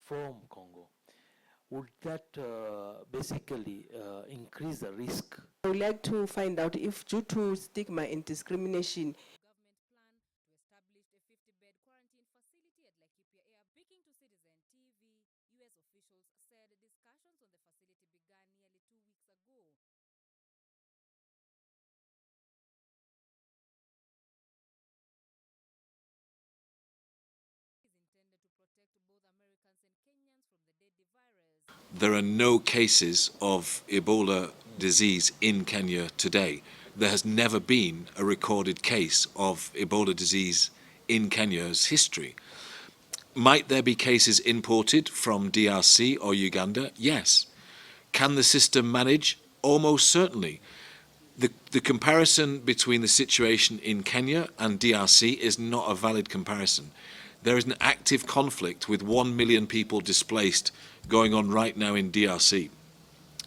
From Congo. Would that basically increase the risk? I would like to find out if, due to stigma and discrimination, There are no cases of Ebola disease in Kenya today. There has never been a recorded case of Ebola disease in Kenya's history. Might there be cases imported from DRC or Uganda? Yes. Can the system manage? Almost certainly. The comparison between the situation in Kenya and DRC is not a valid comparison. There is an active conflict with 1 million people displaced going on right now in DRC.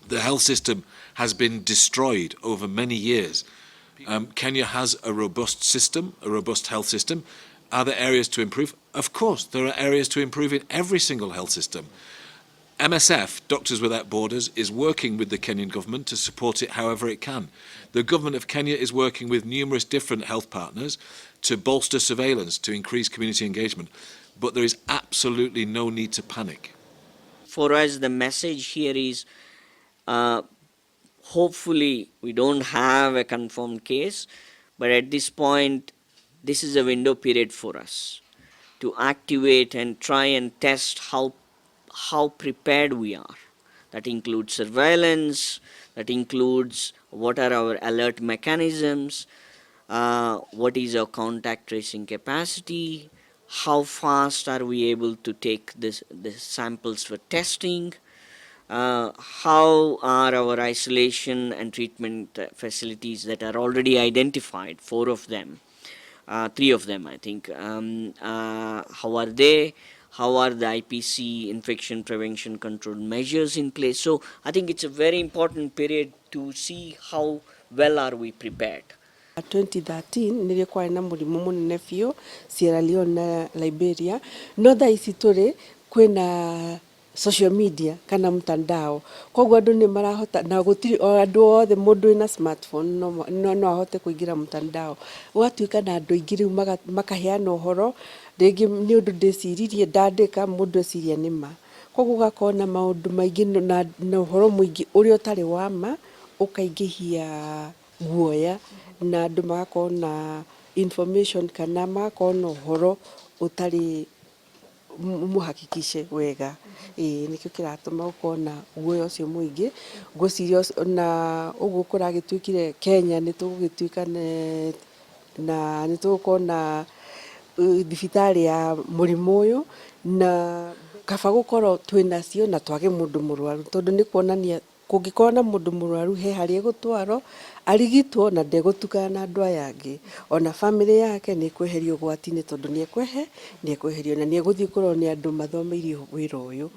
The health system has been destroyed over many years. Kenya has a robust system, a robust health system. Are there areas to improve? Of course, there are areas to improve in every single health system. MSF, Doctors Without Borders, is working with the Kenyan government to support it however it can. The government of Kenya is working with numerous different health partners to bolster surveillance, to increase community engagement. But there is absolutely no need to panic. For us, the message here is hopefully we don't have a confirmed case, but at this point, this is a window period for us to activate and try and test how prepared we are. That includes surveillance, that includes what are our alert mechanisms, what is our contact tracing capacity, how fast are we able to take the samples for testing, how are our isolation and treatment facilities that are already identified, 4 of them, 3 of them I think, how are they? How are the IPC infection prevention control measures in place? So I think it's a very important period to see how well are we prepared. 2013 nĩrĩo kwarĩ na mũrimũ mũnene biũ Sierra Leone na Liberia, no thaa ici tũrĩ kwĩna social media kana mtandao, koguo andũ nĩ marahota na gũtirĩ o andũ othe mũndũ wĩna smartphone no ahote kũingĩra mtandao, gũgatuĩka na andũ aingĩ rĩu makaheana ũhoro rĩngĩ nĩ ũndũ ndĩciririe ndandĩka mũndũ eciria nĩ ma, koguo gũgakorwo na maũndũ maingĩ na ũhoro mũingĩ ũrĩa ũtarĩ wa ma ũkaingĩhia guoya na andũ magakorwo na information kana magakorwo na ũhoro ũtarĩ mũhakikice wega. Ĩĩ nĩkĩo kĩratũma gũkorwo na guoya ũcio mũingĩ. Ngwĩciria na ũguo kũragĩtuĩkire Kenya nĩ tũgũgĩtuĩka na nĩ tũgũkorwo na thibitarĩ ya mũrimũ ũyũ, na kaba gũkorwo twĩnacio na twage mũndũ mũrwaru, tondũ nĩ kuonania kũngĩkorwo na mũndũ mũrwaru he harĩa egũtwarwo arigitwo na ndegũtukana na andũ aya angĩ, ona bamĩrĩ yake nĩ ĩkweherio ũgwati-inĩ tondũ nĩ ekweherio na nĩ egũthiĩ kũrorwo nĩ andũ mathomeire wĩra ũyũ.